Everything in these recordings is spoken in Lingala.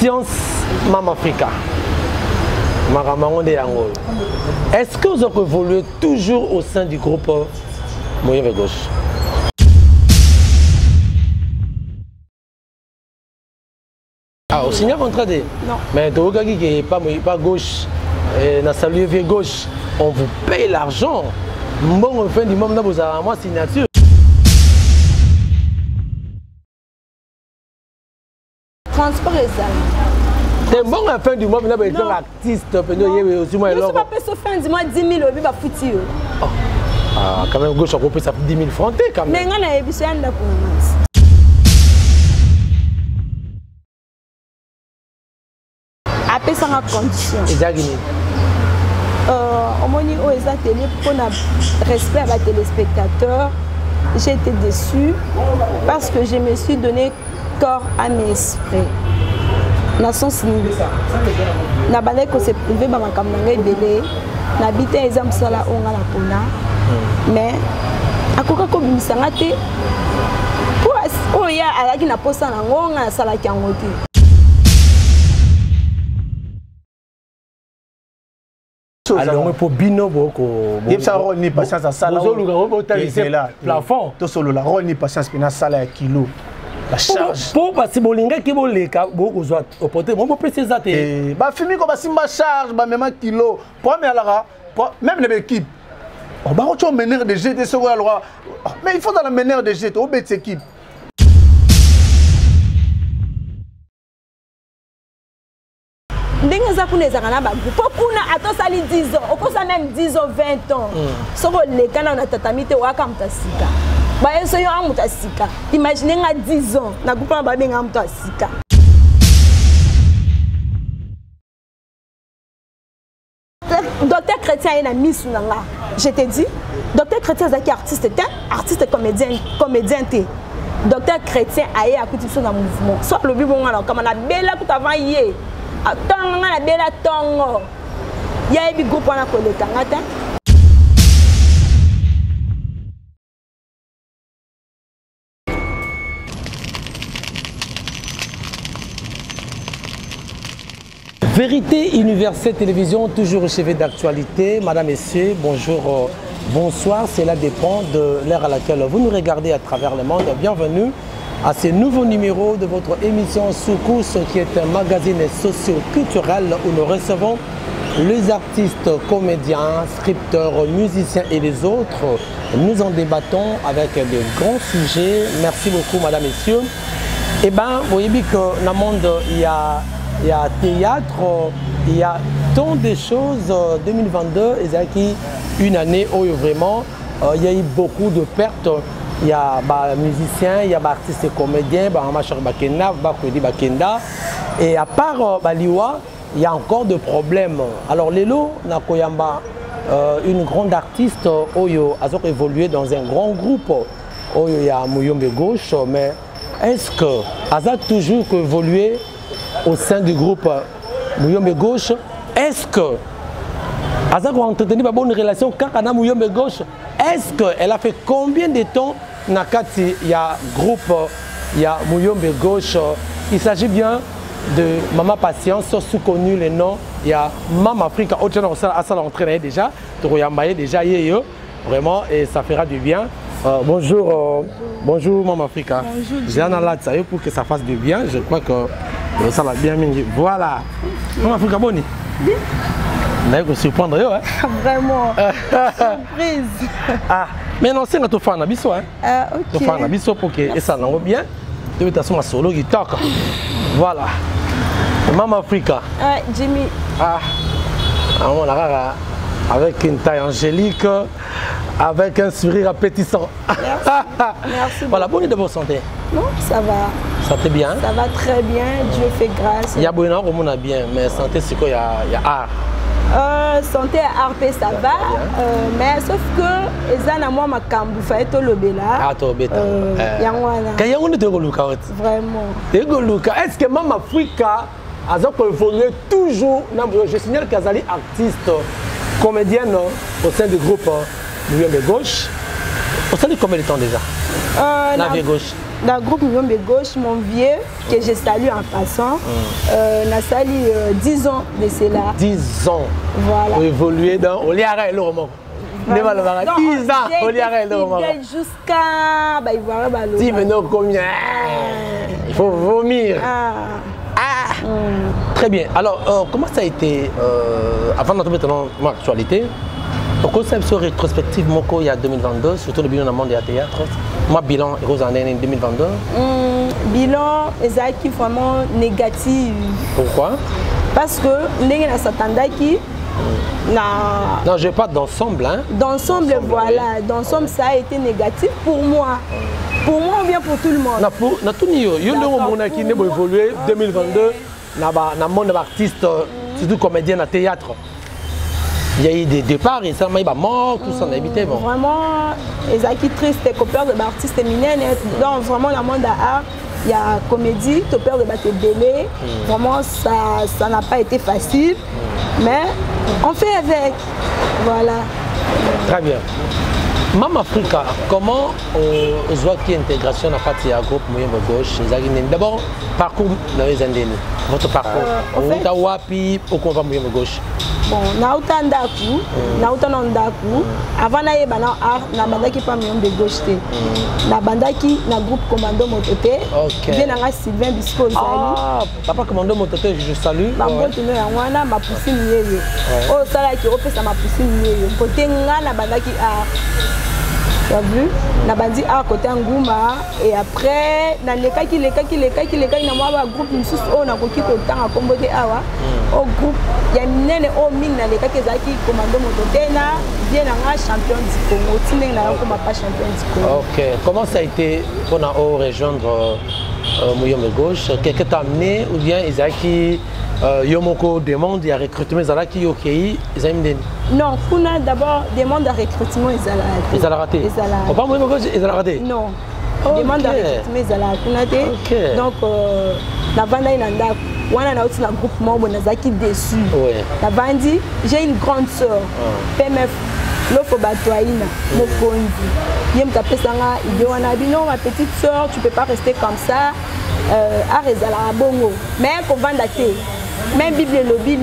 Science Mama Africa. Makambo yango nde yango oyo. Est-ce que oza koévoluer toujours au sein du groupe Moyembe Gauche? Ah, osigna contrat te? Non. Mais toyokaki ke pas, pas gauche, eh, na saluer vieux gauche, on vous paye l'argent. Mbongo fin du mois, na bozala mwa signature. Transport ezali. Te mbongo ya fin du mois mpena baezanga artiste mpenza oyebi ozwi mwa eloko. Bapesa fin du mois 10 000 oyebi bafuti yo. Oh. Ah, quand même gauche akopesa 10 000 francs te quand même. Mais ngai nayebi so ya ndako na ngai. Apesanga condition. Ezalaki nini? Omoni oyo eza tele mpona respect ya batelespectateur. J'ai été déçue parce que je me suis donné corps, âme et esprit. Na sens nini? Nabandaki kose prive bamakambo na ngai ebele nabi te eza mosala oyo ngai napona, mais akoka kobimisa nga te po oyo ye azalaki na posa na yango, ngai nasalaki yango te. Alongwe mpo bino bokoyebisa role ni patience asala bozoluka botalisa plafond. Tosolola role ni patience mpena asala ya kilo la charge mpo basi bolingaki boleka bokozwa opote mo bopesi eza te. Bafimi ko basimba charge, bamema kilo problème alaka même na baéquipe bakotya meneur de jeu te. Soki aloka, mais il faut dans la meneur de jeu te obeti équipe. Ndenge eza kuna, ezalaka na bagroupe mpo kuna ata osali 10 ans, okosa même 10 ans, 20 ans, soki oleka nano na tatami te, oyaka moto ya sika. Bayeso yo a moto ya sika. Imagine nga 10 ans na groupe wana, babenga moto ya sika. Docteur Chrétien aye na misu na nga. Je te dis, docteur Chrétien azalaki artiste te, artiste comédien, comédien te. Docteur Chrétien aye akuti biso na mouvement. So alobi bongo na okama nabela kuta avant ye ntongo, nga nabela ntongo. Ye ayebi groupe wana koleka nga te. Vérité Universelle Télévision, toujours au chevet d'actualité. Madame, Messieurs, bonjour, bonsoir. Cela dépend de l'heure à laquelle vous nous regardez à travers le monde. Bienvenue à ce nouveau numéro de votre émission Soukous, qui est un magazine socio-culturel où nous recevons les artistes, comédiens, scripteurs, musiciens et les autres. Nous en débattons avec de grands sujets. Merci beaucoup, Madame, Messieurs. Eh ben, vous voyez que dans le monde, il y a théâtre, il y a tant de choses. 2022, et une année où vraiment, il y a eu beaucoup de pertes. Il y a bah, musiciens, il y a bah, artistes et comédiens, bah, Bakenda, bah, Bakenda. Et à part bah, liwa, il y a encore des problèmes. Alors, lelo, nakoyamba, une grande artiste, oyo, a évolué dans un grand groupe, oyo, il y a Muyombe Gauche, mais est-ce que aza toujours évolué au sein du groupe Muyombe Gauche? Est-ce que aza entretenir une bonne relation kaka na Muyombe Gauche? Est-ce qu'elle a fait combien de temps na kati ya groupe ya Muyombe Gauche? Il s'agit bien de Mama Patience, sous connu le nom ya Mama Africa. Autre asala entraîné déjà, tokoyamba ye déjà ye vraiment, et ça fera du bien. Bonjour, bonjour Mama Africa. Bonjour. J'ai un alerte pour que ça fasse du bien. Je crois que ça va bien mingi. Voilà. Mama Africa, boni. Bien. Naye surprendre yo, hein. Vraiment. Surprise. Ah, mais non, c'est notre fan biso, hein. Ah, OK. Tofana biso pour que ça nango bien. Tobeta so masolo kitoko. Voilà. Mama Africa. Ouais, Jimmy. Ah. On a avec une taille angélique, avec un sourire appétissant. Merci. Merci. Voilà, bonne de bonne santé. Non, ça va. Santé bien. Ça va très bien, Dieu fait grâce. Il y a beaucoup de bien, mais santé, c'est quoi? Il y a art. Santé art ça va, mais sauf que eza na mwa makambo faye tolobela. Ah, tobeta. Yango wana. Ka yango nde toyekoluka oti. Vraiment. Toyekoluka, est ce que Mama Afrika aza koévoluer toujours na? Je signale qu'azali artiste comédienne au sein du groupe Muyombe Gauche. Osali combien de temps déjà na Vie Gauche? Dans le groupe Muyombe Gauche, mon vieux, que je salue en passant, nasali 10 ans de cela. 10 ans. Voilà. Évoluer dans oliara eloko moko. Nde balobaka 10 ans oliara eloko moko. Jusqu'à baivoirien baloba. Ti maintenant combien? Il faut vomir. Ah. Ah. Très bien. Alors, comment ça a été, avant d'entrer maintenant dans l'actualité, au concept sur rétrospective moko il y a 2022, surtout le bilan dans le monde du théâtre, moi bilan rose en année 2022. Bilan ezalaki vraiment négatif. Pourquoi? Parce que ndenge na s'attendaki na Non, je parle d'ensemble, hein. D'ensemble, voilà, oui. D'ensemble, ça a été négatif pour moi. Pour moi ou bien pour tout le monde? Na pour na tout niveau. Yo ndongo mona ki ne bo évoluer 2022 na ba na monde artiste, surtout comédien na théâtre. Il y a eu des départs et ça m'a mort, tout ça, on a évité. Bon. Vraiment, ezalaki triste ko perdre ba artiste minene. Donc vraiment la monde art, il y a comédie, to perdre ba télé. Vraiment ça n'a pas été facile, mais on fait avec. Voilà. Très bien. Mama Africa, comment ozwaki intégration na kati ya groupe Muyombe Gauche? D'abord, parcours na yo eza ndeni? Votre parcours. Au fait, Outa wapi, okoma Muyombe Gauche? Bon, nauta ndaku, nauta na ndaku. Avant nayeba na art, nabandaki pa Muyombe Gauche te. Nabandaki na groupe Commando Motote. Bien nanga Sylvain Bisco ozali. Ah, papa Commando Motote, je salue. Bambote no yango wana mapusi miyeyo. Oyo osalaki opesa mapusi miyeyo. Kote nga nabandaki art. Tu as vu? Nabandi art côté Nguma et après nalekaki lekaki lekaki lekaki na mwa ba groupe mosusu oyo nakoki kotanga kombo te awa. Au groupe ya minene oyo mingi nalekaki ezalaki Commando Motote na bien nanga champion du Congo. Ti ndenge nayo koma pas champion du Congo. Ok, comment ça a été pour na rejoindre Muyombe Gauche? Quelqu'un t'a amené ou bien ezalaki yo moko demande ya recrutement ezalaki okei ezali ndeni? Non, kuna d'abord demande ya recrutement ezalaka te. Ezalaka te? Ezalaka. Opa Muyombe Gauche ezalaka te? Non. Demande ya recrutement ezalaka kuna te. Donc navandaki na ndako wana nauti na groupe moko boye nazalaki déçu. Navandi, j'ai une grande sœur, PMF Lofo Batoaina, mokonzi. Ye moto apesanga idée wana abi non ma petite sœur, tu peux pas rester comme ça. Art ezalaka bongo. Mais kovanda te. Même Bible elobi,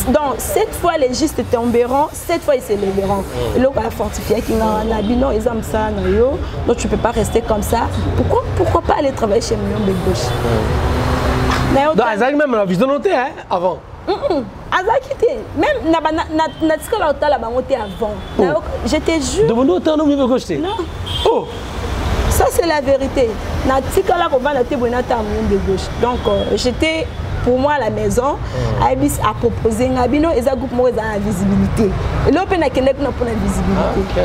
donc 7 fois les justes tomberont, 7 fois ils se lèveront. Eloko ya fortifié ki nga wana abi non eza mosala na yo, donc tu peux pas rester comme ça. Pourquoi pas aller travailler chez Muyombe Gauche? Donc, azalaki même na vision te, hein, avant. Azalaki te. Même na ba, na, na, na tikala otala bango te avant. Oh. Na, je te jure. Demande au temps, Muyombe Gauche te. Non. Oh. Ça c'est la vérité. Na tikala kovanda te boye na ta Muyombe Gauche. Donc j'étais pour moi à la maison, Aibis a proposé Ngabino et ça groupe moi la visibilité. Et là on a kende kuna pour la visibilité.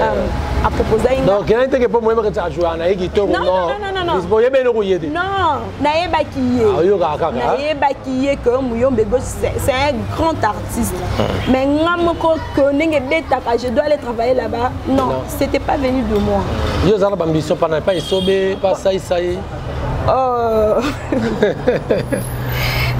A proposé nga. Donc il y a un truc pour moi que tu as joué en Aïki to Non, non, non, non, non, non. Lisbo yebe no yede. Non, nayeba ki ye. Ah, yo ka kaka. Nayeba ki ye que Muyombe Gauche c'est un grand artiste. Mais nga moko que ndenge betaka, je dois aller travailler là-bas. Non, Non. c'était pas venu de moi. Yo za ba ambition pas na pas isobe, pas ça ça.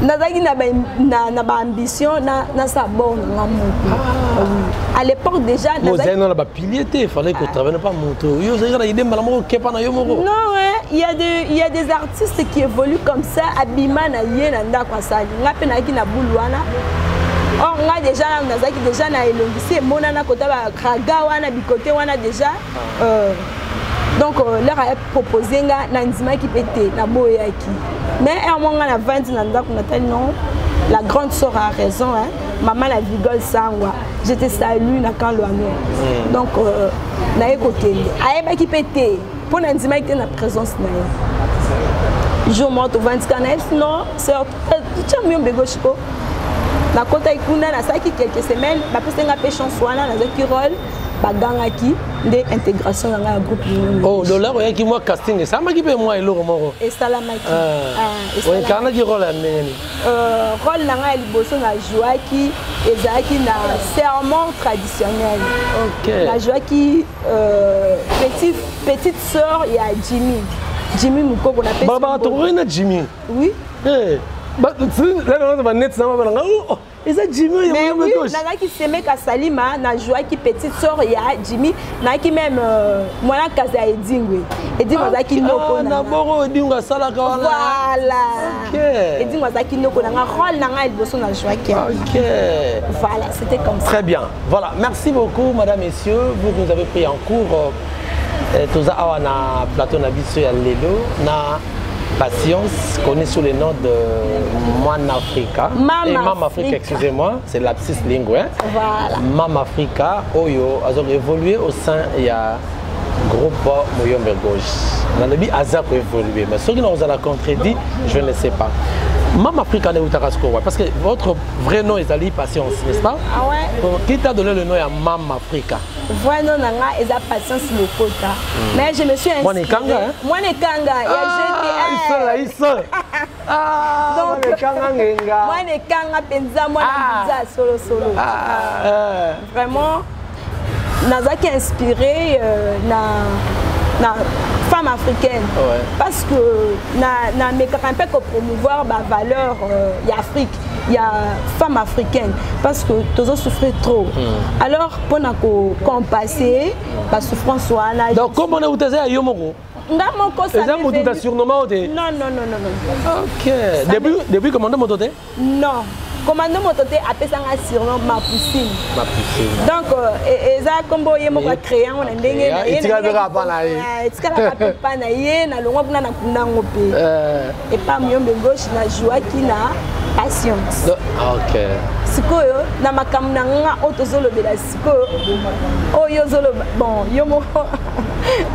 Nazalaki na ba, na, na ba ambition, na, na sa borne, na moto. Oui. À l'époque déjà, Mo nazalaki zali na ba pilier te, fallait que travaille pas moto. Yo zali na idée mbala moko kepa na yo moko. Non, ouais, il y a des artistes qui évoluent comme ça, abima na ye na ndako asali. Nga pe nayaki na bulu wana. Or nga déjà nazalaki déjà na elongisi emonana kota ba kraga wana bikote wana déjà. Donc leur a proposé nga na ndimaki pe te, na boyaki. Mais un moment nga na vandi na ndako na tali non, la grande sœur a raison, hein. Maman la vigole sangwa. Je te salue na kan loano. Donc na ye kokende. Ayebaki pe te po na ndimaki te na présence na ye. Jour moko tovandi kaka na ye, sinon, sœur, tia Muyombe Gauche ko. Nakotaki kuna, nasalaki quelques semaines, bapesaki nga pe chance wana, nazwaki rôle, bagangaki nde intégration na ngai ya groupe Muyombe Oh, Gauche. dollar oyaki mwa casting, esalamaki mpe mwa eloko moko. Esalamaki. Ah, esalamaki. Oyekanaki rôle ya ndenge nini? Rôle na ngai ya liboso najouaki ezalaki na serment traditionnel. Najouaki petite sœur ya Jimmy. Jimmy Mukoko na pesi Balobaka mbongo. tokoki na Jimmy. Oui. Eh, ba, ti, lelo nyonso ba neti na ba balanga, oh, oh. Eza Jimmy oyo Mais oui, nazalaki semeka Salima, na jouaki petite sœur ya Jimmy, nazalaki même euh, mwana kaza ya Edingwe. Edingwe azalaki noko ah, na na bongo Edingwe asalaka wana. Voilà. Okay. Edingwe azalaki noko na nga, rôle na nga liboso na jouaki. OK. Voilà, c'était comme ça. Très bien. Voilà, merci beaucoup madame, messieurs, vous qui nous avez pris en cours. Euh, toza awa na plateau na biso ya lelo na Patience, connue sous le nom de Mwana Africa. Mama Et Mama Africa, excusez-moi, c'est lapsus lingue. Hein? Voilà. Mama Africa, Oyo, a évolué au sein il y a groupe Moyombe Gauche. Nalobi aza ko évoluer, mais ceux qui nous ont contredit, je ne sais pas. Mama Africa parce que votre vrai nom est Ali Patience, n'est-ce pas? Ah ouais. Donc, qui t'a donné le nom à Mama Africa? Vrai nom na nga eza Patience Lokota. Mais je me suis inspirée. Mwana ekanga, hein? Mwana ekanga, ya ah, GTR. Ah, Donc, mwana ekanga ngenga. Mwana ekanga penza, mwana ah. mpenza solo solo. Ah, euh. Vraiment, nazalaki inspirée euh, na na femme africaine ouais. parce que na na mekaka mpe ko promouvoir ba valeur euh, ya Afrique ya femme africaine parce que tozo souffrir trop mm. alors mpona ko compasser ba souffrance wana. Donc comme on est eza ya yo moko nga moko eza motu ta surnommant o te? Non, non, non, non, non. Ok, depuis, depuis commando moto te? Non, commando moto te apesanga surnom Mapucine. Mapucine. Donc euh, eza nkombo ye moko acréa yango na ndenge etikala mpe kaka pa na ye, etikalaka mpe pa na ye. Nalongwa kuna, nakunda yango mpe euh. epa Muyombe Gauche, najouaki na Patience. Ok. Sikoyo na makambo na nga oyo tozolobela sikoyo, oyo ozoloba, bon, yo moko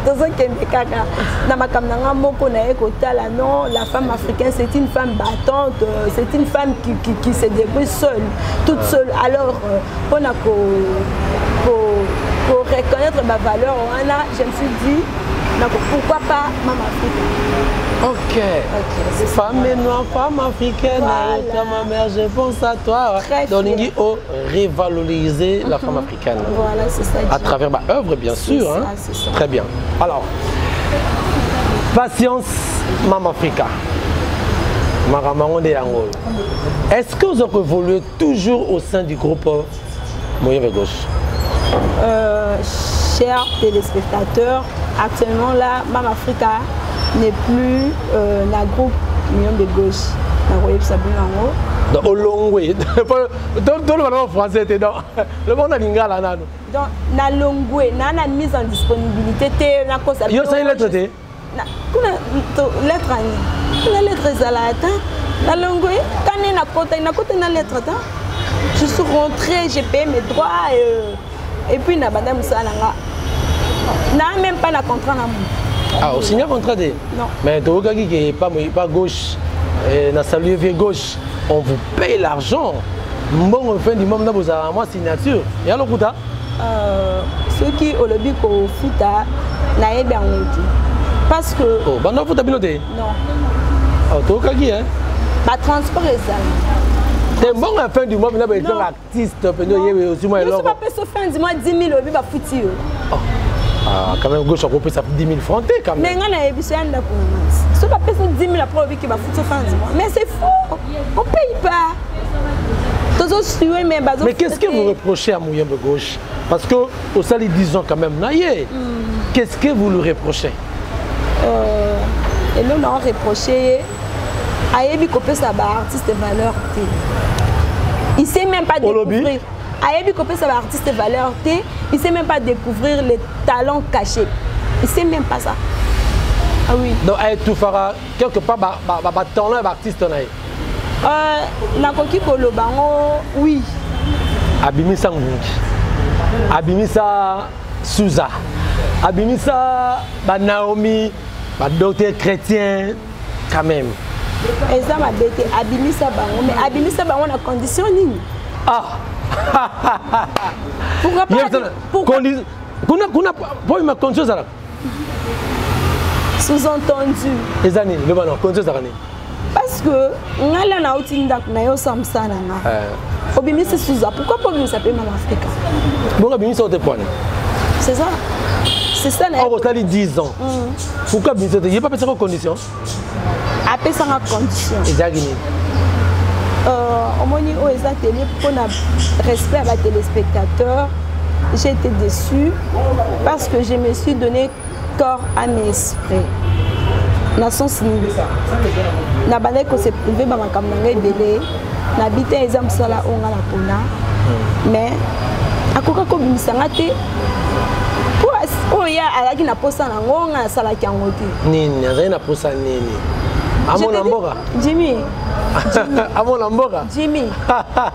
tozokende kaka na makambo na nga moko naye kotala. Non, la femme africaine, c'est une femme battante, euh, c'est une femme qui se débrouille seule, toute seule. Alors mpona ko, ko, ko reconnaître ma valeur wana, je me suis dit pourquoi pas Mama Afrique. Ok. Ok. Femme noire, femme africaine, voilà. Ma mère, je pense à toi. Très Donc, on revaloriser la femme africaine. Voilà, c'est ça. À travers ma œuvre, bien sûr. Ça, hein. Ça. Très bien. Alors, Patience, Mama Africa. Yango. Est-ce que vous avez évolué toujours au sein du groupe Moyenne Gauche? Chers téléspectateurs, actuellement là, Mama Africa n'est plus euh, na groupe Muyombe Gauche. Nakoyebisa bino yango. Donc olongwe, toloba na français te, donc loba na lingala nano. Donc nalongwe na mise en disponibilité te, nakosa. Yo osali lettre te? Kuna lettre ani, kuna lettre ezala ata. Nalongwe kane, nakota, nakota na lettre ta. Je suis rentrée, j'ai payé mes droits euh, et puis na banda mosala na nga, na même pas na contrat na motu. Ah, osigna contrat te? Non. Mais toyokaki ke pa, pa gauche eh, na salue vieux gauche, on vous paye l'argent, mbongo fin du mois na bozala mwa signature ya lokuta. Euh, soki olobi kofuta, nayebi yango te parce que Oh, banda ofuta bino te? Non. Oh, toyokaki hein. Batransport ezala. Te, mbongo ya fin du mois mpena baezanga artiste mpenza oyebi ozwi mwa eloko eloko. Bapesa fin du mois 10 000, oyebi bafuti yo. Ah, quand même, gauche akopesa 10 000 francs te quand Mais même. nga nayebi so ya ndako na so bapesa 10 000, après obiki bafuti fin du mois, mais c'est faux, on paye pas, tozosue mais bazo. Mais qu'est-ce que vous reprochez à Mouyembe Gauche? Parce que osali 10 ans quand même na ye. Qu'est-ce que vous lui reprochez? euh, eloko na reproche ye, ayebi kopesa baartiste valeur te. Il sait même pas Olobi? découvrir. Ayebi kopesa baartiste valeur te, il sait même pas découvrir les talents cachés, il sait même pas ça. Ah oui. Donc aétouffera quelque part batalent ya baartiste na ye. euh, nakoki koloba ngo, oui. Abimisa Ngungi, abimisa Suza, abimisa banaomi, badocteur chrétien quand même. Eza mabe te abimisa bango, mais abimisa bango na condition nini? Ah. Pourquoi pas? Pourquoi? Kuna kuna po ma condition ezalaka. Sous-entendu. Eza nini? Loba na condition ezalaka nini? Parce que ngai la nauti ndako na yo, osala mosala na nga, obimisi Suza, pourquoi pas obimisa mpe Mama Afrika? Bongo abimisa o te pwani? C'est ça, c'est ça na. Or osali 10 ans, pourquoi abimisa te? Ye pa apesaka condition? Apesanga condition. Ezalaki nini? Omoni Oyo eza télé mpona respect ya batéléspectateur. J'ai été déçu parce que je me suis donné corps, âme et esprit. Na sens nini? Nabandaki kose prive bamakambo na ngai ebele, nabi te eza mosala oyo ngai napona, mais akoka kobimisa nga te po oyo ye azalaki na posa nango, ngai nasalaki yango te. Nini azali na posa nini? Amona mboka. Jimmy. Amona mboka. Jimmy,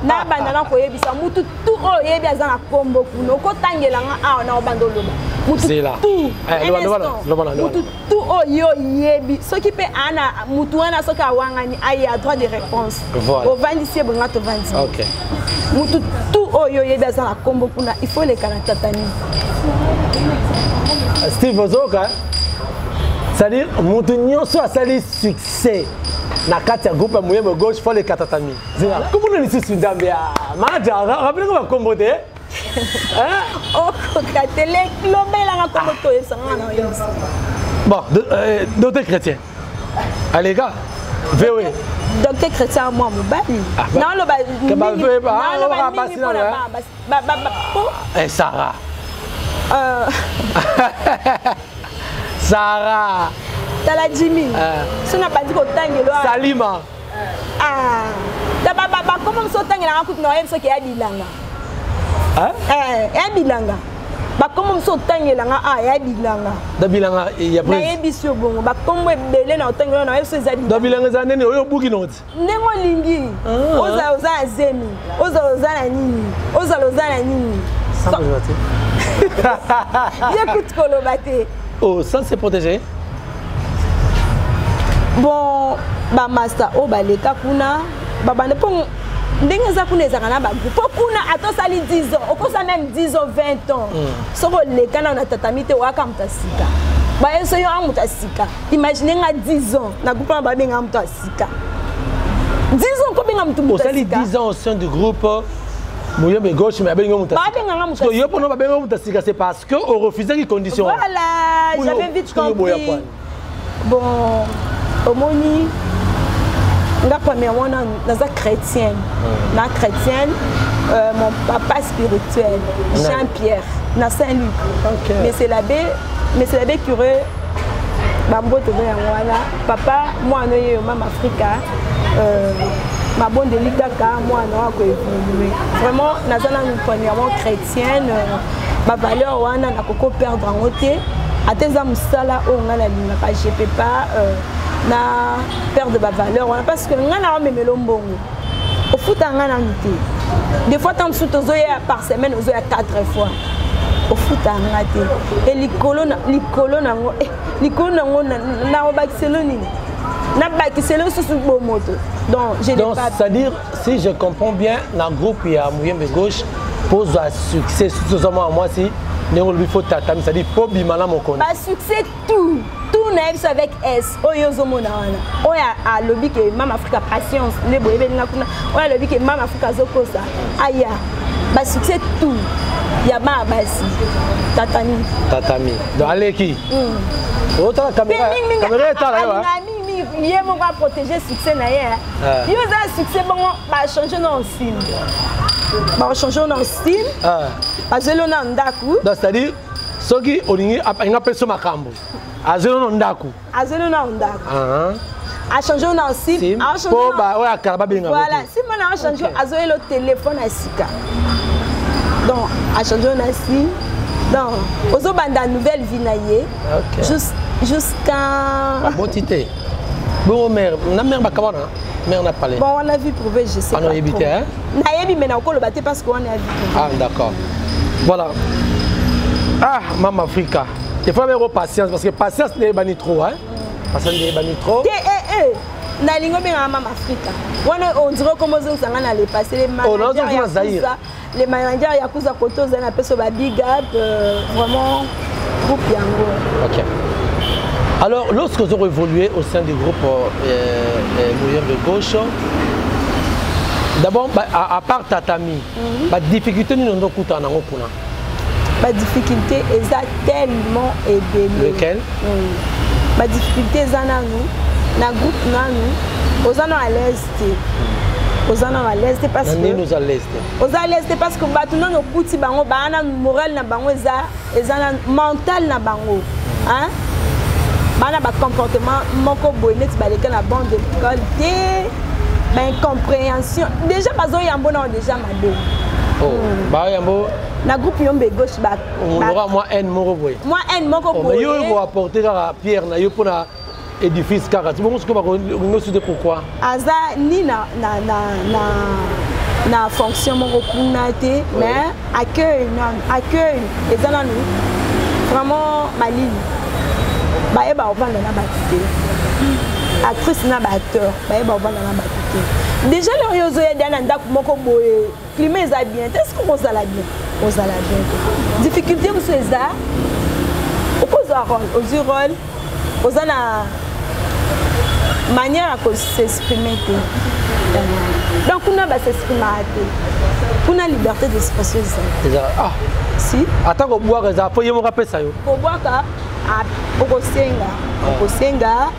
nabanda na koyebisa mutu tu oyo oyebi aza na nkombo kuna, okotangela nga awa na obanda oloba mutu tu mutu tu oyo oyebi. Soki mpe ana mutu wana, soki awangani, aye a droit de réponse. Ovandisi ye bonga, tovandisi mutu tu oyo oyebi aza na nkombo kuna, il faut leka na tatani. Steve ozoka, c'est-à-dire mutu nyonso asali succès na kati ya groupe ya Moyembe Gauche, faut leka tatami. Zela komona lisusu Nzambe ya manager, rappelez bakombo te. Okoka te, lobelanga kombo to oyebisanga na oyebisa. Bon, docteur Chrétien aleka vewe. Docteur Chrétien, mwa mobali, naoloba mingi mpona po Sarah, Sarah. Tala Jimmy, so nabandi kotangelo. Salima. Bakoma mosu otangelanga kutu na oyebi soki eya bilanga, eya bilanga. Bakombo mosu otangelanga a eya bilanga. Da bilanga ya. Nayebisi yo bongo, bakombo ebele na otangela na oyebi so eza. Da bilanga eza nini oyo obuki noti? Ndenge olingi, ozala oza na zemi, ozala oza na nini, ozala oza na nini, ye kutu koloba te. Oh, sans se protéger. Bon, bamasta oyo baleka kuna, babanda mpo ndenge eza kuna, ezalaka na bagroupe mpo kuna ata osali 10 ans, okosa même 10 ans, 20 ans, soki oleka nano na tatami te, oyaka moto ya sika. Bayeso yo a moto ya sika. Imagine nga 10 ans na groupe wana, babenga moto ya sika. 10 ans kobenga moto moto. Osali 10 ans au sein du groupe Moyembe Gauche, mais abengi moto. Babenganga moto. Yo mpona babenga moto ya sika, c'est parce que orefusaki condition. Voilà, j'avais vite compris. Bon, omoni nga premièrement naza chrétienne, na chrétienne, mon papa spirituel Jean-Pierre na Saint-Luc, mais c'est l'abbé curé. Bambote no yango wana, papa mwana oyo Mama Afrika, mabondeli kaka mwana oyo akoévolue. Vraiment naza nanu premièrement chrétienne, bavaleur wana nakoki perdre yango te. Ata eza mosala oyo ngai nalingaka, je peux pas na perdre bavaleur wana, parce que ngai na omemela mbongo, ofuta ngai nanu te. Des fois ntango mosusu tozoya par semaine, ozoya 4 fois, ofuta nga te. E likolo nango, likolo nango nakobakiselo nini? Nabakiselo lisusu bomoto. Donc je Donc c'est à dire, si je comprends bien, na groupe ya Moyembe Gauche, pozwa succès, surtout oza mwana mwasi, ndenge olobi, faut tatami, c'est à dire faut bima na mokonzi. Basuccès tout tout nayebi so avec s oyo ozomona wana, oyo alobi ke Mama Afrika patience nde boyebelinga kuna, oyo alobi ke Mama Afrika azokosa, aya basuccès tout ya bana basi, tatami. Tatami, donc aleki otala caméra, etala yo. Mingimingi ye moko aprotéger succès na ye. Yo oza na succès bongo, bachange na nsime, bachange na nsime, bazweli na ndako. Donc c'est à dire soki olingi alingi apesa makambo, azweli no ndako. Azweli na ndako, achange na sim. Po oyo akala babenga. Voilà, sim wana achange, azoyela telefone ya sika, donc achange na sim, donc ozobanda nouvelle vie na ye jusqu'à Baboti te bongo mare na mare bakaba na mare na palais. Bon, wana vie privée, je sais pas. Oyebi te? Nayebi, mais nakoloba te parce que wana ya vie privée. Ah d'accord, voilà. Ah, Mama Africa, il faut avoir patience, parce que patience n'est pas trop, hein, patience n'est pas trop. Te eh eh, nalingi obengaka Mama Afrika wana, on dirait comme ozongisanga na le passé. Les managers, les managers ya kuza koto ozali na peso ba big up, vraiment groupe yango. Ok, alors lorsque vous avez évolué au sein du groupe Moyembe Gauche, d'abord à part tatami, badifficulté nini ozokuta nango kuna? Badifficulté eza tellement ebele. Lequel? Badifficulté eza nanu na groupe, nanu oza na à l'aise te. Oza nano à l'aise te parce que ndenge oza à l'aise te, oza à l'aise te parce que bato nano okuti bango baa na moral na bango, eza na mental na bango, hein? Baa na bacomportement moko boye neti baleka na bande d'école te, baincompréhension déjà, bazoyambo nao déjà mabe. Oh, bayambo. Na groupe Yombe Gauche. Ba mwa haine moko boye. Mwa haine moko. Boye yo koapporte kaka pierre na yo mpona édifice kaka ti bongo. Sikoyo bakolingo su te, pourquoi? Aza ni na fonction moko kuna te, mais accueil nanu, accueil eza nanu vraiment malili. Bayeba kovanda na bato te, actrice na baacteur bayeba kovanda na bato te. Déjà lelo oyo ozoya dia na ndako moko boye, climat eza bien te. Est-ce que ozala bien? Ozala bien te. Difficulté mosusu eza, okozwa rôle, ozwi rôle, oza na manière ya kos'exprimer te. Donc kuna bas'exprimaka te, kuna liberté d'expression eza. Ah. Si. Ata kobwaka eza po ye moko apesa yo? Kobwaka, okosenga, okosenga,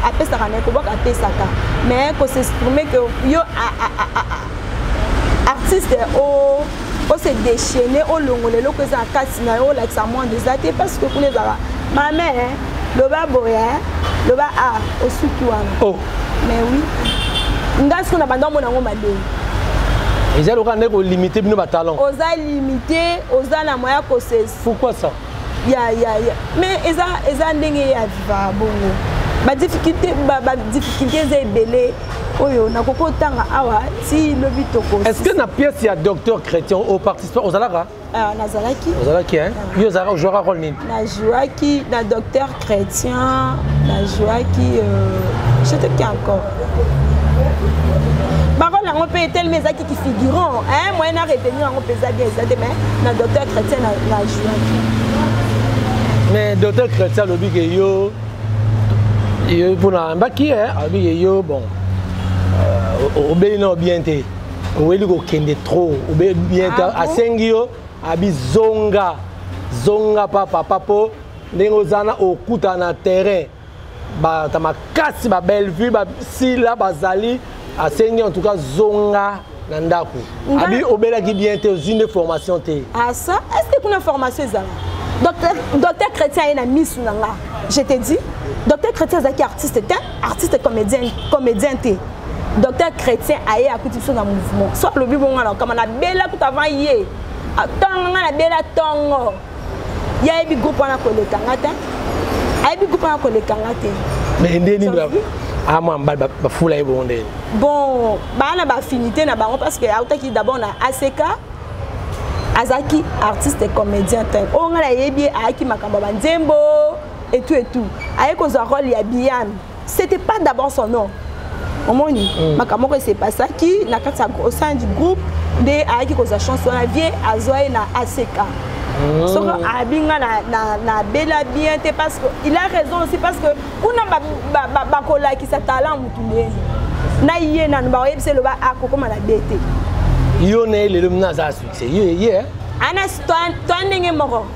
apesaka na ye. Kobwaka apesaka, mais kos'exprimer ke yo artiste ose déchaîner, olongola eloko eza na kati na yo, olakisa monde, eza te, parce que kuna ezalaka mame, loba boye, loba a osuki wana. Oh. Mais oui, nga sikoyo na banda omona yango mabe. Eza lokola nde kolimite bino batalent. Oza limité, oza na moya kose. Pourquoi ça? Ya, mais eza ndenge ya vivaka bongo. Badifficulté eza ebele oyo nakoki otanga awa ti lobi toko. Est ce que na pièce ya Docteur Chrétien oparticipe, ozalaka? Ah, nazalaki. Ozalaki, hein? Yo ozalaka, ojouaka rôle nini? Najouaki na Docteur Chrétien, najouaki j'étais qui encore? Parole yango mpe etelemi, ezalaki kifigurant, moyen na retenir yango mpenza bien eza te, mais na Docteur Chrétien najouaki. Mais Docteur Chrétien alobi ke yo mpona mbaki, alobi ke yo, bon, obeli nao bien te, oweli kokende trop, obeli bien te. Asengi yo, abi zonga, zonga pa papa, mpo ndenge oza na okutana na terrain bata makasi, babellevue, basila bazali. Asengi en tout cas zonga na ndako. Abi obelaki bien te, ozwi nde formation te. Ah ça, est ce que kuna formation ezala? Docteur Chrétien aye na misu na nga, je te dis, Docteur Chrétien azalaki artiste te, artiste comédien, comédien te. Docteur Chrétien aye akuti biso na mouvement. So alobi bongo na okama, nabela kuta avant ye ntongo, nga nabela ntongo. Ye ayebi groupe wana koleka nga te, ayebi groupe wana koleka nga te. Mais nde nini amwa mobali bafula ye bongo ndeni? Bon, baa na baaffinité na bango, parce que autaki d'abord na ACK, azalaki artiste comédien te. Oyo ngai nayebi ye, ayaki makambo ya banzembo et tout et tout, aye kozwa rôle ya Bian, c'était pas d'abord son nom. Omoni, makambo moko esepasaki na kati ya au sein du groupe, nde ayaki kozwa chance wana, vie azwa ye na ACK. Soki abinga na bela bien te, parce que il a raison aussi, parce que kuna bakolakisa talent mutu ndeni na ye nanu bakoyebisa, eloba akokoma na be te. Yo na ye lelo mina aza succès, ye ye. Ana to ndenge moko.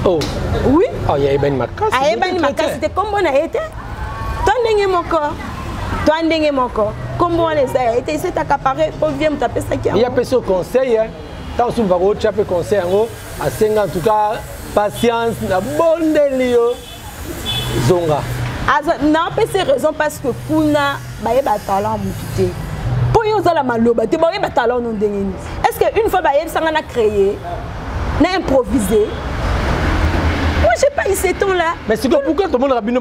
Oh. Oui. Oh, ayebani makasi. Ayebani makasi te, kombo na ye te. To ndenge moko, to ndenge moko, kombo wana eza ya ye te, s'est accaparé po vie moto apesaki yango. Ye apesi yo conseil, ntango mosusu bakotya mpe conseil yango. Asenga en tout cas patience, na bondeli yo, zonga. Naopesi raison, parce que kuna bayeba talent motu te, mpo yo ozala maloba te, bayeba talent no ndenge nini? Est ce que une fois bayebisanga na créer, na improviser? Moi, j'ai pas eu ce temps là. Mais c'est pourquoi tomonaka bino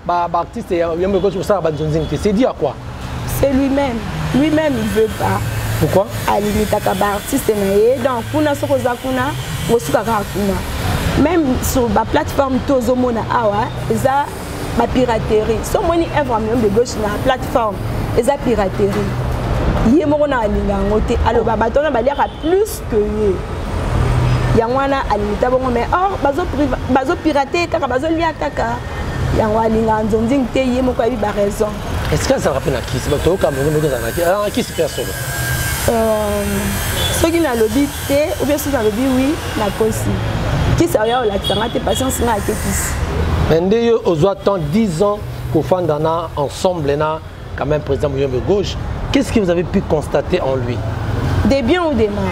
baartiste yambo kosala banzonzingi te? C'est dit à quoi? C'est lui-même, lui-même il veut pas. Pourquoi? Alimitaka baartiste na ye. Donc kuna soki oza kuna, osuka kaka kuna. Même sur baplateforme to ozomona awa eza bapiraterie. So omoni œuvre ya Muyombe Gauche na plateforme, eza piraterie. Ye moko na alinga yango te, aloba bato wana baliaka plus que ye, yango wana alimita bongo. Mais or bazopirate kaka, bazolia kaka, yango alingaka nzonzingi te. Ye moko ayebi baraison. Est ce que azalaka mpe na kisi? Bato oyoka mongo ezalaka na kisi mpe ya solo? Soki nalobi te ou bien soki nalobi oui, nakosi. Kisi oya olakisanga te, patience nga ake kisi. Mais nde yo ozwa temps 10 ans kofanda na ensemble na quand même président Muyombe Gauche, qu'est-ce Qu'est-ce que vous avez pu constater en lui? Des biens ou des mal?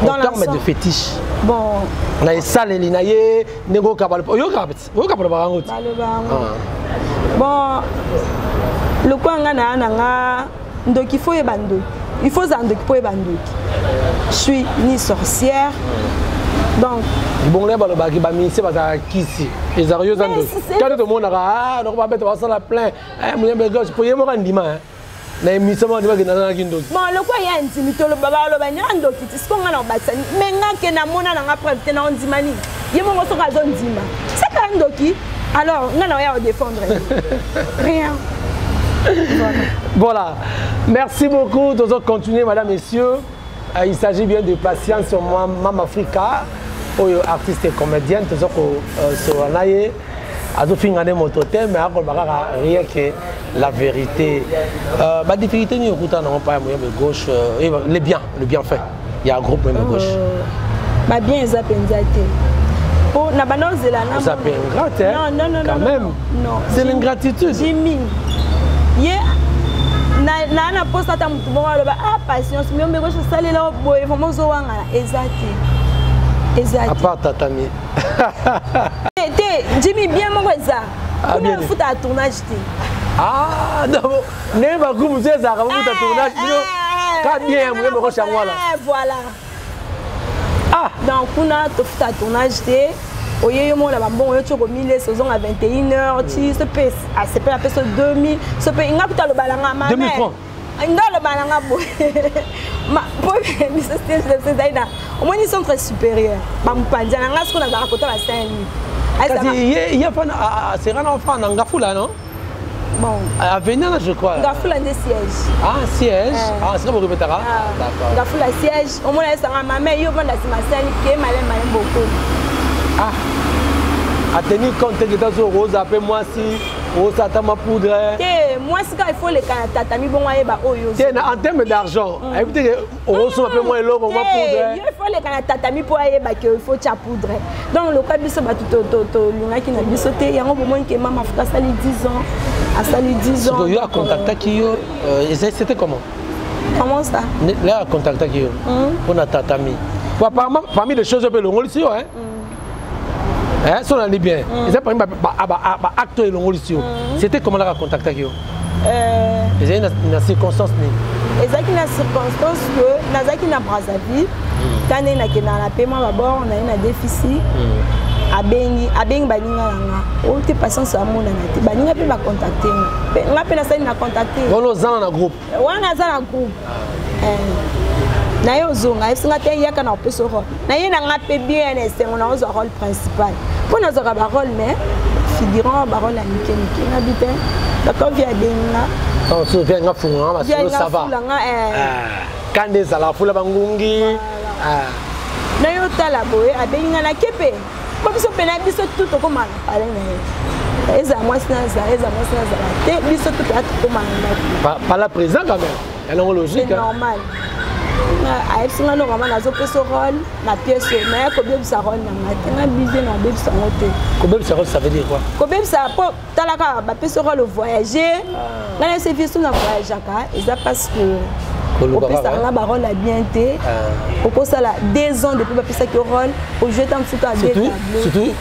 En termes de fétiche. Bon. Na esaleli na ye ndenge okaba oyoka oyoka balobaka yango ti. Baloba yango. Bon, lokola nga na na nga ndoki, faut oyeba ndoki, il faut ozala ndoki mpo oyeba ndoki. Je suis ni sorcière, donc Bongo nde balobaki baministre bazalaka kisi, ezalaka yo oza ndoki kati tomonaka ah, noko babeta basala plein Muyembe Gauche po ye moko andima na émission moko andimaki nazalaki ndoki. Bon, lokola ye andimi, toloba baloba nini, ndoki ti siko nga na kobatisa me nga ke namona nanga preuve te, na ondima nini? Ye moko soki azondima seka ndoki, alors nga na oya kodéfendre rien. Voilà. Voilà. Merci beaucoup. Nous allons continuer, madame, messieurs. Il s'agit bien de Patience sur Mama Africa, oyo artiste et comédienne. Nous allons sur azofinga nde moto te, mais akoloba kaka rien que la vérité. Badifficulté nini okuta nango pa ya Moyembe Gauche, le bien, le bien fait ya groupe Moyembe Gauche? Babien eza mpenza te po na banda ozela. Oza mpe ingrate. Non, non, non. Quand même. Non. C'est l'ingratitude. Jimmy ye naa na posa ata motu moko aloba: "Ah, Patience Muyombe Gauche osalela boye." Vraiment ozowangana, eza te, eza te. À part tatami. Te, Jimmy, bien moko eza kuna, efuta ya tournage te. Ah non, ndenge bagroupe mosusu ezalaka bafuta tournage, bino ka bien ya Muyembe Gauche yango wana. Voilà. Ah. Donc kuna tofuta tournage te, oye yo mona bambongo yo tioko milesi, ozonga 21 heures ti so mpe asepela apeso 2000, so mpe nga kuta aloba nanga mame, nga aloba nanga boye po biso stage ezali na omoni centre supérieur, bamopanzi na nga siko nazalaka kota ba 5000. Kasi ye fana sera na enfant na Ngafula, non? Bon. Avenir, je crois. Ngafula nde siège. Ah, siège. Ah, sika borepetaka. D'accord. Ngafula siège, omona esanga mame yo vanda nsima sani ke malem malem bokoli. Ah, ateni compte ke tazo oza mpe mwasi, oza ata ma poudre. Te, mwasi kaka il faut leka na tatami bongo ayeba oyo. Te, na en terme d'argent, ayebi te ke okosomba mpe mwa eloko, mwa poudre. Yo il faut leka na tatami mpo ayeba ke il faut tia poudre. Donc lokola biso bato tolingaki na biso te, yango bomoni ke Mama Afrika asali 10 ans, asali 10 ans. Yo acontactaki yo, c'était comment? Comment ça? Là acontactaki yo mpona tatami po apparemment parmi les choses mpe elongolisi yo, hein? So nali bien, eza parmi baacte oyo elongolisi yo. C'était comment laka contactaki yo? Ezali na circonstance nini? Ezalaki na circonstance que nazalaki na Brazzaville, ta ndenge nakendaka na pema babord na ye na déficit, abengi, abengi baninga na nga oyo te, Patience amonana te, baninga mpe bacontacte nga, nga mpe nasali na contacte. Wana ozana na groupe? Wana aza na groupe na ye, ozonga ayebisinga te, yaka na opesa rôle na ye na nga mpe bien na esengo na ozwa rôle principal mpo nazwaka barôle mais figurant, barôle ya mike mike. Ngabi te, d'accord, vi abengi nga. Via nga funganga masolo, ça va kanda ezala fula bangungi. Na yo tala boye, abengi nga, nake mpe po biso mpe na biso tu tokóma na pale na ye, ezala mwasi nazala, ezala mwasi nazala te, biso tu mpenza tokóma na ndako. Par présent quand même, elongo logique. C'est normal. Ayebisi nga normalement nazopesa rôle na pièce oyo, naye kobebisa rôle na nga te, nga bize na kobebisa yango te. Kobebisa rôle, ça veut dire quoi? Kobebisa po tala kaka bapesi rôle voyager, nga na ese so na voyageaka, eza parce que opesaka nga barôle ya bien te. Okosala 2 ans depuis bapesaki rôle, ojoue ta mosusu ka deux tableau. Surtout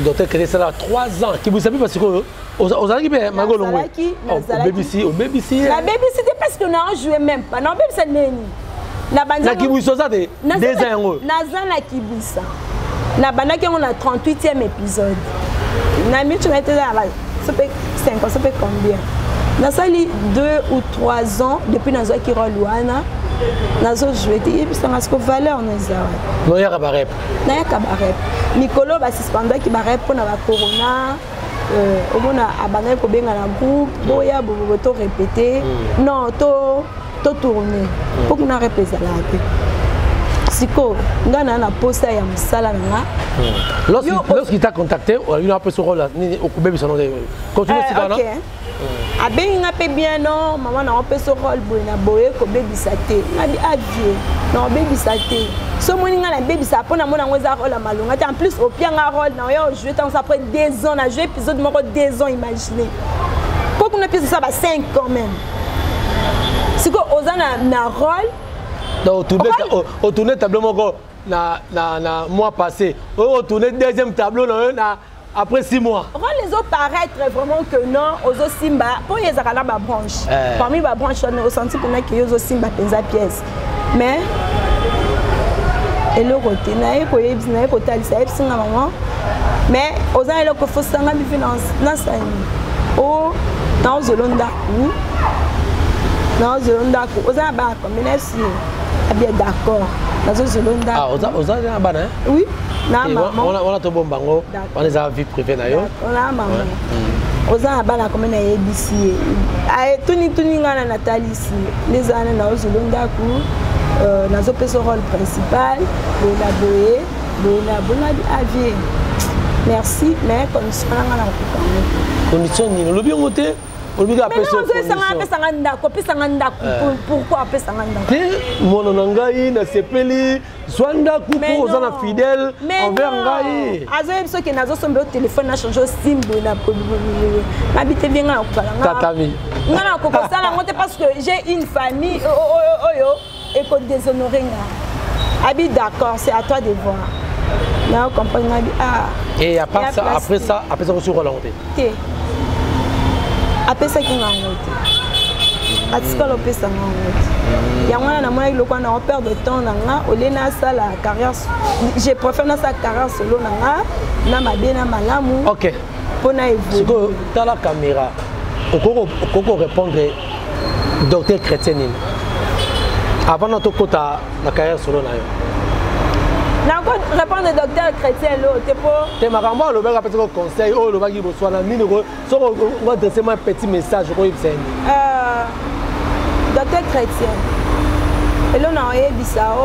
docteur Kele esala 3 ans kibwisa mpe, parce que ozalaki mpe magolongo, obebisi, obebisi. Nabebisi te, parce que na joue même pas, naobebisa neni? Na kibwisa oza te 2 ans yango? Naza na kibwisa, nabandaki yango na 38e épisode na mitu na ete eza na so mpe 5 so mpe combien. Nasali 2 ou 3 ans depuis nazwaki rôle wana, nazojoue te. Yebisanga siko valeur na eza wana. Noyaka barep? Nayaka barep. Mikolo basuspendaki barep mpona bacorona, omona abandaki kobenga na groupe boya bobobo to répété, non, to tourne mpo kuna rep ezalaka te. Sikoyo ngai naa na posa ya mosala na nga. Lorsqu'il t'a contacté, il a appelé ce rôle nini, okobebisa no, continue sika wana. Abengi nga mpe bien: "Non mama, na opesa rôle boye na boye, kobebisa te." Ngabi: "Avie na obebisa te, so omoni ngai nabebisa mpo namona yango eza rôle ya malonga te. En plus opia nga rôle na oya ojoue ntango après 2 ans na joue épisode moko, 2 ans, imagine, mpo kuna mpe eza ba 5 quand même." Sikoyo oza na rôle. Donc otourne tableau moko na mois passé, oyo otourne deuxième tableau na après 6 mois. Rôle ezoparaître vraiment que non, ozosimba, mpo oyo ezalaka na babranche. Parmi babranche wana, osanti mpena ke yo ozosimba mpenza pièce, mais eloko te. Naye koyebisa, naye kotalisa, ayebisinga: "Mama, mais oza na eloko fosanga bivi nasani o naozolo ndako, naozolo ndako. Oza na bana combien?" Nayebisi abia: "D'accord, nazozolo ndako." Oza na bana? Oui, na mama. Wana tobomba yango, wana eza vie privée na yo. Na mama. "Oza na bana combien?" Nayebisi ye. Tuni ngai na natalisi nde eza wana, naozolo ndako, nazopesa rôle principal boye na boye, boye na boye. Nabi: "Avie, merci, mais condition na nga na kokoka yango." Condition nini? Olobi yango te, olobi kaka apesi. Apesanga ndako, apesanga ndako. Pourquoi apesanga ndako? Te, mono na ngai, nasepeli, zwa ndako mpo oza na fidèle envers ngai. Azoyebi soki nazosomba yo telefone, na change osimbe na nabi te. Vie, ngai nakokala Tatami. Ngai nakoka kosala yango te parce que j'ai une famille oyo ekodéshonore nga. Abi: "D'accord, c'est à toi de voir." Na comprendre nga bi ah. Et à part ça, après ça, après ça, osi rôle te? Te, apesaki nga yango te, atikala opesanga yango te. Yango wana namonaki lokwa na perdre temps na nga. Olie nasala carrière, je préfère nasala carrière solo na nga, na mabe na malamu. Mpona évolue. Sikoyo tala caméra, okoki korépondre docteur Chrétien nini avant na tokɔta na carrière solo na yo? Nako répondre docteur Chrétien lo te mpo Te, makambo alobaki, apesaka conseil oyo olobaki liboso wana nini? Soki oadresse mwa petit message, okoyebisa ye nini? Docteur Chrétien, elo na oyebisa o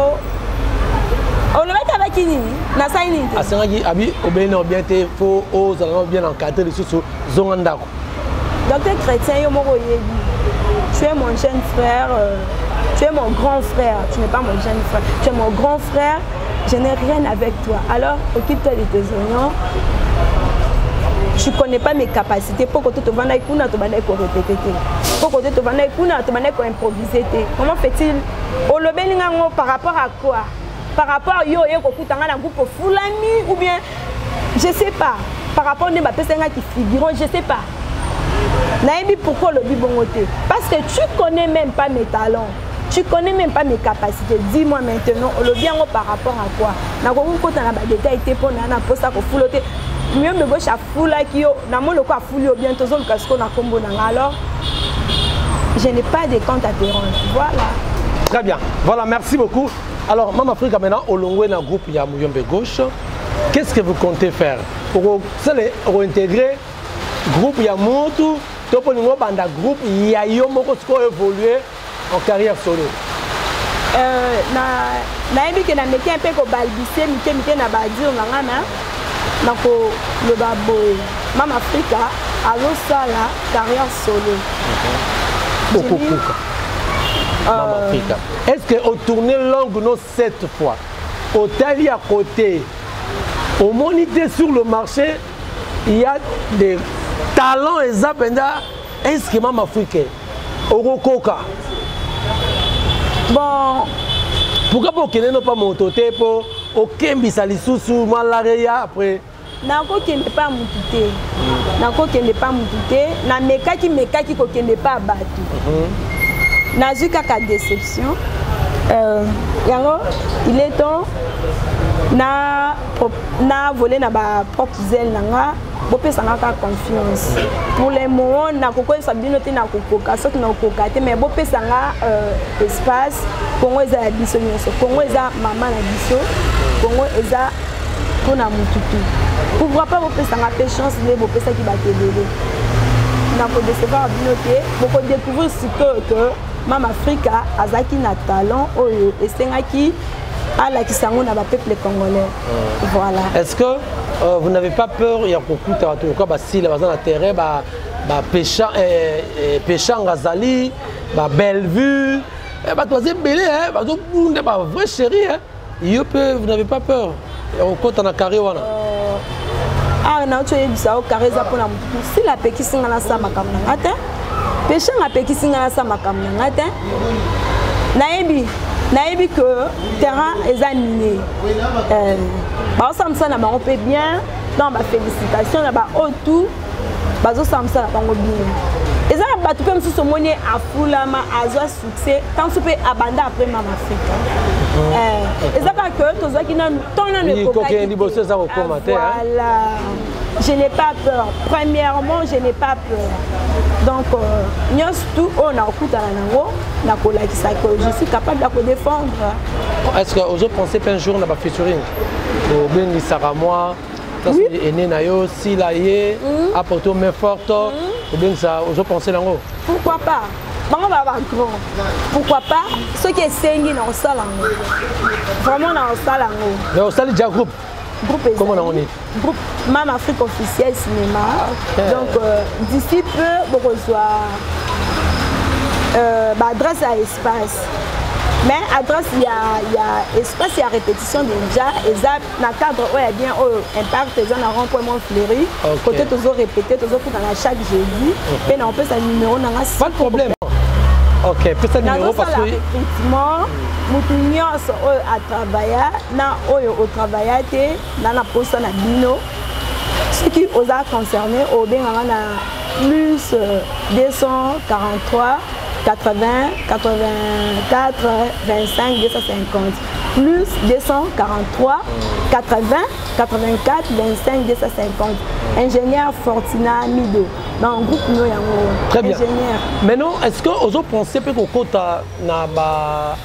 olobaki, abaki nini, nasali nini te? Asengaki, abi obeli na bien te, fo ozala na bien encadré lisusu, zonga ndako. Docteur Chrétien, yo moko oyebi, tu es mon jeune frère, tu es mon grand frère, tu n'es pas mon jeune frère, tu es mon grand frère. Je n'ai rien avec toi, alors occupe-toi de tes oignons. Tu connais pas mes capacités. Mpo kote tovandaki kuna, tobandaki korépéter te. Mpo kote tovandaki kuna, tobandaki koimproviser te. Comment fait-il olobeli nga ngo? Par rapport à quoi? Par rapport yo oye kokuta nga na groupe ofulami, ou bien je sais pas, par rapport nde bapesaki nga kifigurant, je sais pas. Nayebi pourquoi olobi bongo te, parce que tu connais même pas mes talents, tu connais même pas mes capacités. Dis-moi maintenant, olobi yango par rapport à quoi? Nakoki kota na badétail te mpo na mposa kofula te. Muyombe Gauche afulaki yo na moloko, afuli yo bien, tozoluka sikoyo na nkombo na nga. Alors je n'ai pas de compte à te rendre, voilà. Très bien, voilà, merci beaucoup. Alors Mama Afrika, maintenant olongwe na groupe ya Muyombe Gauche, qu'est-ce que vous comptez faire? Okosala, okointégrer groupe ya mutu to mpo ningo obanda groupe ya yo moko, sikoyo évoluer en carrière solo? Nayebi ke nameki mpe kobalbise mike mike na badire na nga na nakoloba boye: Mama Afrika azosala carrière solo. Okokuka, Mama Afrika, est ce que otourne langue no sept fois, otali à côté, omoni te sur le marché il y a des talents eza mpenza? Est ce que Mama Afrika okokoka? Bon. Pourquoi mpo okende no mpa moto te mpo okembisa lisusu mwa lareya après? Nakokende pa mutu te, nakokende pa mutu te. Namekaki, mekaki kokende pa bato, nazwi kaka déception. Yango il est temps na voler na bapropres ailes na nga. Bopesanga kaka confiance pour le moment. Nakokoyebisa bino te nakokoka, soki nakokoka te, mais bopesanga espace. Kongo eza ya biso nyonso, Kongo eza mama na biso, Kongo eza mpona mutu tu. Pourquoi pas bopesanga mpe chance nde bopesaki bato ebele? Nakodecevoir bino te. Bokodécouvrir sikoyo ke Mama Afrika azalaki na talent oyo esengaki alakisa yango na bapeuple congolais, voilà. Est ce que vous n'avez pas peur ya kokuta bato lokola basila baza na terrain, bapeshanga, azali babellevue, bato baza ebele, bazobunda, bavrai chéri, yo mpe vous n'avez pas peur ya kokɔta na carré wana? Awa nauti oyebisa yo, carré eza mpona motu. Sila apekisi nga nasala makambo na nga te. Peshanga apekisi ngai nasala makambo na ngai te. Nayebi que terrain eza miné. Baosala mosala na bango mpe bien. Donc bafélicitation na baoyo tout bazosala mosala na bango bien. Eza na bato mpe mosusu omoni afulama, azwa succès ntango mosusu mpe abanda après Mama Afrika. Eza kaka ke tozwaki nanu ntango nanu ekokaki liboso eza kokoma te. Voilà, je n'ai pas peur. Premièrement, je n'ai pas peur. Donc nyonso tout oyo nakokutana nango, nakolakisa que je suis capable ya kodéfendre. Est ce que ozopense mpe un jour na bafeaturing, obengisaka mwa ene na yo sila ye apporte main forte, obengisa, ozopense nango? Pourquoi pas? Bango baa bagrand, pourquoi pas? Soki esengi na kosala yango, vraiment na kosala yango. Mais osali ja groupe? Groupe. Comment on est? Groupe Mama Afrique officiel cinéma. Okay. Donc d'ici peu bokozwa baadresse ya espace, mais adresse ya espace ya répétition déjà eza na cadre oyo ya bien, oyo impact eza na rond point Mont Fleury. Côté tozo répéter, tozokutana chaque jeudi mpe na opesa numéro nanga. Pas de problème, ok, pesa numéro parce que recrutement, mutu nyonso oyo atravailla na oyo otravailla te, na posa na bino. Soki oza concerné, obenganga na plus 243 80 84 25 250, plus 243 80 84 25 250. Ingénieur Fortina Mido dans groupe no yango. Très bien. Ingénieur. Maintenant, est-ce que ozo penser mpe kokota na ba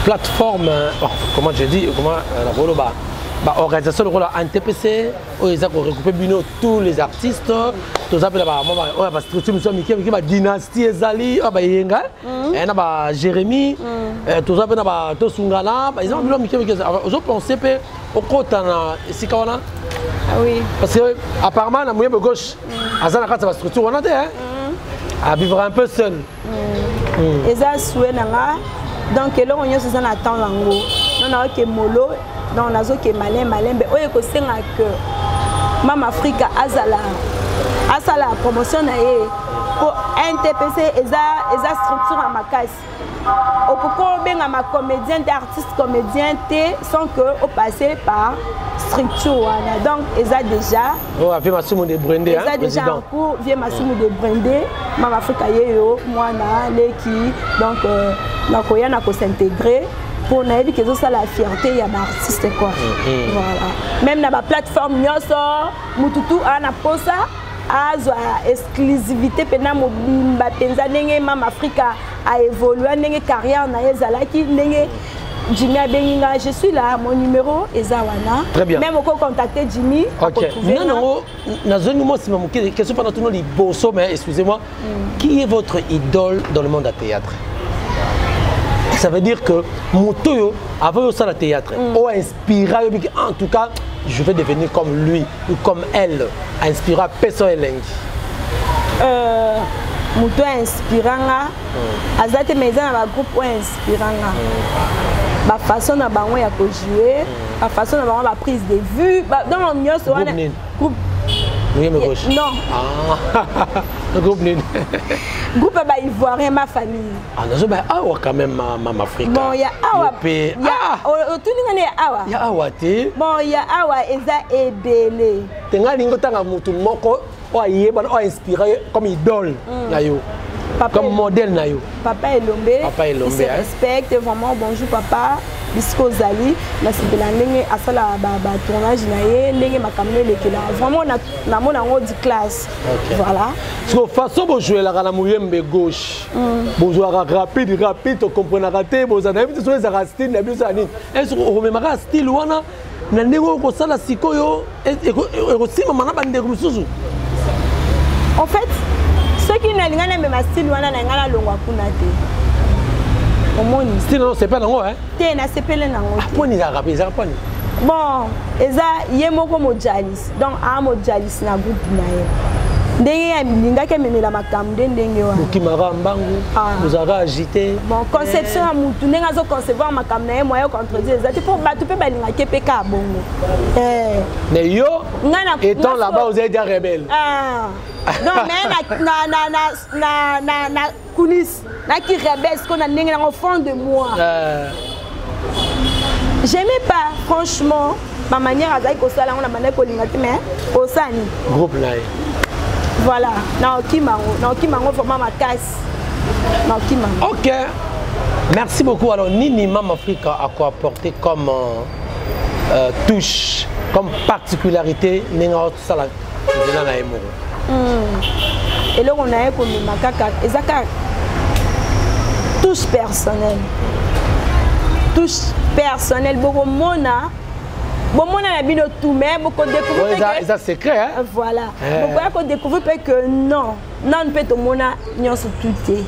plateforme, oh, comment je dis, comment nakoloba, baorganisation lokola NTPC oyo eza koregroupe bino tous les artistes? Toza mpe na oyo bastructure mosusu ya mike mike, badynastie ezali oyo bayenga na baJérémie, toza mpe na batosungana, eza bilo mike mike. Ozopense mpe okota na esika wana? Oui. Parce que apparemment na Moyembe gauche aza na kati ya bastructure wana te, avivre un peu seul. Eza souhait na nga. Donc eloko nyonso eza na temps yango. No naoke molo, donc nazoke malembe malembe. Oyo ekosenga ke Mama Afrika azala asala promotion na ye, po NTPC eza structure ya makasi. Okoki obengama comédien te, artiste comédien te, sans que opasse par structure wana. Donc eza déjà Oh, vieux Masumu de Brende. Eza déjà en cours. Vieux Masumu de Brende, Mama Afrika ye yo mwana leki. Donc nakoya na kos'intégrer mpo nayebi ke ezosala fierté ya baartiste quoi. Voilà, même na baplateforme nyonso, mututu aa na posa azwa exclusivité mpena mobimba mpenza, ndenge Mama Afrika aévolua, ndenge carrière na ye ezalaki, ndenge Jimmy abengi nga, je suis là. Mon numéro eza wana. Très bien. Même oko contacter Jimmy. Ok, non non, nazongi mwa nsima moke, question mpana tuna liboso, mais excusez-moi, qui est votre idole dans le monde ya théâtre? Ça veut dire que moto oyo avant osala théâtre, oyo inspira yo biki, en tout cas je vais devenir comme lui ou comme elle, inspira peso elengi. Moto ainspira nga aza te, mais eza na bagroupe oyo inspira nga, bafaçon na bango ya kojouer, bafaçon na bango, baprise de vue, donc nyonso wana. Groupe gauche? Non. Ah. Groupe nini? Groupe ya baivoirien, Ma Famille. Ah, nazoba awa quand même, Mama Afrika. Bon, ya awa. Mpe otuni nga nde ya awa? Ya awa te. Bon, ya awa eza ebele. Te, ngai alingi otanga motu moko oyo ayebana, oyo ainspiré ye comme idole na yo, Papa comme modèle na yo. Papa Elombe. Papa Elombe, il se hein. respecte vraiment. Bonjour papa, bisika ozali, nasepela ndenge asala batournage na ye, ndenge makambo elekelaka. Vraiment namona yango di classe. Voilà. So façon bojouelaka na Moyembe gauche, bozwaka rapide rapide, tokomprenaka te. Bozala nayebi te so ezalaka style na biso ya nini. Est okomemaka style wana na ndenge oyo kosala sikoyo ekosimama na bandeko mosusu? En fait, soki nalinga namema style wana na ngai, nalongwa kuna te, omoni. Style nango sepela nango, hein? Te, nasepele nango te. Poni ezalaka mpe, ezalaka poni? Bon, eza ye moko mojalisi, donc aa mojalisi na groupe na ye. Ndenge alingaki amemela makambo nde ndenge wana. Okimaka mbangu, ah. Ozalaka agité. Bon, conception ya mutu ndenge azo concevoir makambo na ye, moyen contredire eza te, mpo bato mpe balingaki mpe kaka bongo. Eh. Mais yo, étant là-bas, ozali déjà rebelle. Ah. Non, mais na, na, na, na, na, na coulisse, naki rebelle sikoyo na ndenge nango, fond de moi. J'aimais pas franchement ma manière azalaki kosala yango, na bandaki kolinga te, mais osani groupe na ye. Voilà, naokima yango, naokima yango vraiment makasi, naokima yango. Ok, merci beaucoup. Alors nini Mama Afrika akoapporter comme touche, comme particularité ndenge aosala nzela na ye moko? Eloko na ye komema kaka eza kaka touche personnelle, touche personnelle. Bokomona, bomona na bino tout, mais bokodécouvrir. Eza secret, hein? Voilà. Bokoya kodécouvrir mpe que non, nanu mpe tomona nyonso tout te.